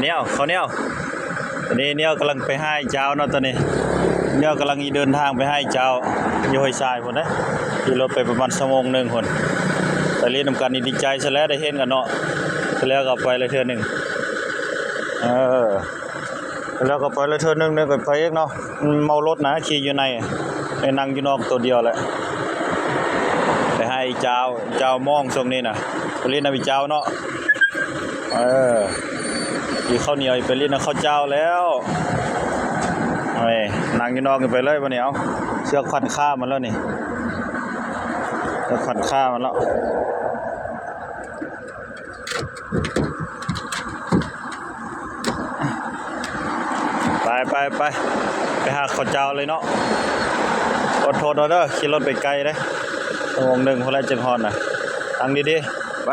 ແນວ ເຂົ້າແນວ ຕອນນີ້ແນວກຳລັງໄປຫາອ້າຍຈາວເນາະ ຕອນນີ້ແນວກຳລັງເດີນທາງໄປຫາອ້າຍຈາວ ຢູ່ຫ້ວຍຊາຍພຸ້ນເດ້ ຂີ່ລົດໄປປະມານຊົ່ວໂມງໜຶ່ງພຸ້ນ ໄປຫຼິ້ນນຳກັນນີ້ດີໃຈຊະແລ້ວ ໄດ້ເຫັນກັນເນາະ ແລ້ວກໍໄປລະເທື່ອໜຶ່ງ ເອີ ແລ້ວກໍໄປລະເທື່ອໜຶ່ງ ແລ້ວກໍໄປອີກເນາະ ເມົາລົດນະ ຂີ່ຢູ່ໃນ ໄດ້ນັ່ງຢູ່ນອກໂຕດຽວແຫຼະ ໄປຫາອ້າຍຈາວ ອ້າຍຈາວມອງຊ່ວງນີ້ນະ ໄປຫຼິ້ນນຳອ້າຍຈາວເນາະ ເອີ ກິນເຂົ້າໜຽວ ໄປຫຼິ້ນນຳເຂົ້າເຈົ້າແລ້ວ ເອີ ນັ່ງຢູ່ນອກນີ້ໄປເລີຍບັດນີ້ ເອົາ ເຊືອກພັນຂາມັນແລ້ວນີ້ ເຊືອກພັນຂາມັນແລ້ວ. ໄປ ໄປ ໄປ ໄປຫາເຂົ້າເຈົ້າເລີຍເນາະ ອົດທົນເອົາເດີ ຂີ່ລົດໄປໄກເດ້ ຊົ່ວໂມງໜຶ່ງພຸ້ນແຫຼະຈຶ່ງຮອດນະ ນັ່ງດີໆ ໄປ.